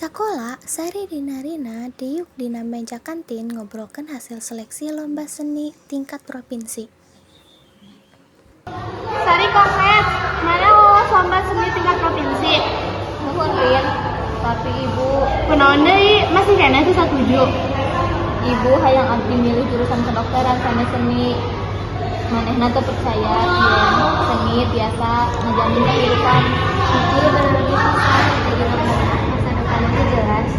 Sakola, Sari dina Rina diuk dina meja kantin ngobrolkeun hasil seleksi lomba seni tingkat propinsi. Sari, congrats! Maneh lolos lomba seni tingkat provinsi. Nuhun, Rin. Tapi Ibu, Kunaon deui, masih keneh teu satuju? Ibu hayang abdi milih jurusan kedokteran sanes seni. Manehna teu percaya yen seni tiasa ngajamin kehidupan. Iya, bener gitu, Sar. Jadi masa depan itu jelas.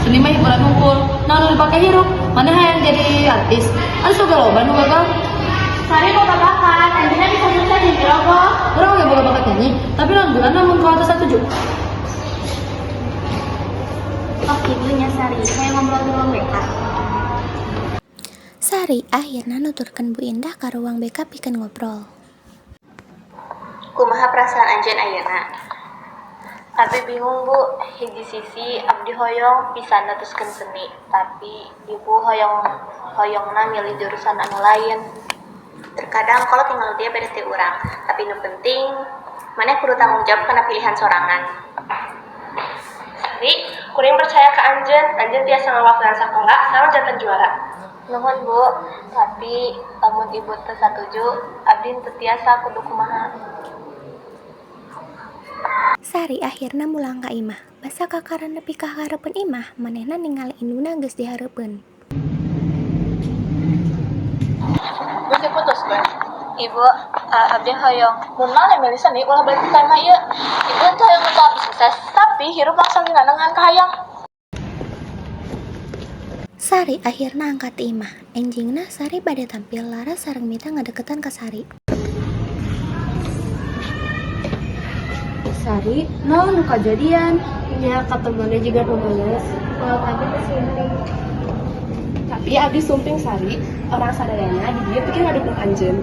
Seni mah hiburan hungkul. Nah, nu dipake hirup. Maneh hayang jadi artis? Ada suka loba nu gagal. Sari boga bakat, anjeunna bisa sukses jeung grogoh. Urang oge boga bakat nyanyi, tapi naon gunana mun kolot teu satuju? Oh gitu nya, Sari, kayak ngobrol di ruang BK. Sari akhirna nuturkeun Bu Indah ka ruang BK pikeun ngobrol. Kumaha perasaan anjeun ayeuna? Abdi bingung, Bu. Hiji sisi abdi hoyong pisan neruskeun seni, tapi ibu hoyongna milih jurusan anu lain. Terkadang kolot tinggal dia beda ti urang, tapi nu penting maneh kudu tanggung jawab kana pilihan sorangan. Sari, kuring percaya ka anjeun, anjeun tiasa ngawakilan sakola sareng janten juara. Nuhun, Bu, tapi lamun ibu teu satuju, abdi teu tiasa kudu kumaha. Sari akhirna mulang ka imah. Basa kakara nepi ka hareupeun imah, manehna ningali indungna geus di hareupeun. Geus diputuskeun. Ibu, abdi hoyong. Mun maneh milih seni, ulah balik ka imah ieu. Ibu teu hoyong nonton abdi sukses, tapi hirup langsung dina ngan kahayang. Sari akhirna angkat ti imah. Enjingna Sari bade tampil, Laras sareng Mita ngadeukeutan ka Sari. Sari, naon nu kajadian? Nya katemona juga nu males. Kolot abdi teu sumping. Tapi abdi sumping, Sari, urang sadayana di dieu pikeun ngadukung anjeun.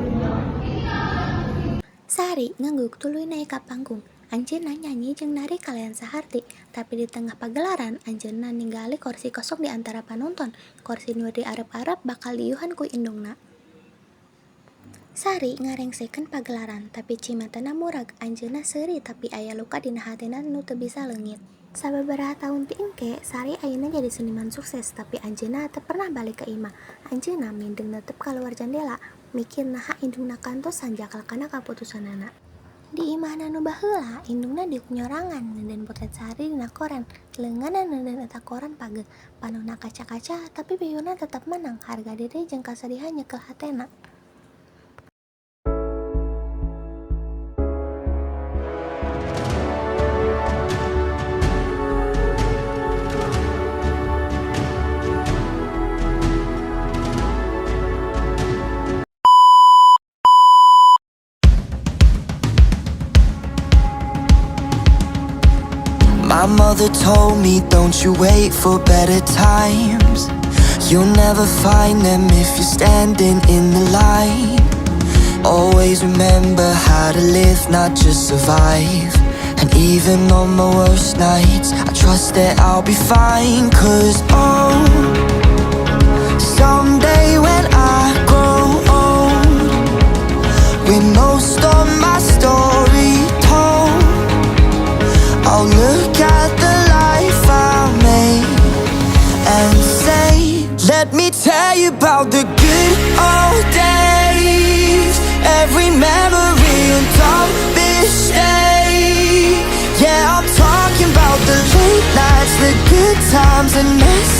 Sari ngangguk tuluy naek ka panggung. Anjeunna nyanyi jeung nari kalayan saharti, tapi di tengah pagelaran anjeunna ningali korsi kosong di antara panonton. Korsi nu diarep-arep bakal diiuhan ku indungna. Sari ngarengsekeun pagelaran, tapi cimatana murag. Anjeunna seuri tapi aya luka dina hatena nu teu bisa leungit. Sababaraha taun ti engke, Sari ayeuna jadi seniman sukses, tapi anjeunna teu pernah balik ka imah. Anjeunna mindeng netep kaluar jandela, mikir naha indungna kantos hanjakal kana kaputusanana. Di imahna nu baheula, indungna diuk nyorangan neundeun potret Sari dina koran. Leungeunna neundeun eta koran pageuh. Panonna kaca-kaca, tapi bihurna tetep menang. Harga diri jeung kasedihan nyekel hatena. My mother told me, don't you wait for better times. You'll never find them if you're standing in the line. Always remember how to live, not just survive. And even on my worst nights, I trust that I'll be fine. 'Cause oh, someday when I grow old, with most of my story told, I'll look at the life I made and say, let me tell you about the good old days. Every memory and dumb mistake. Yeah, I'm talking about the late nights, the good times, and mess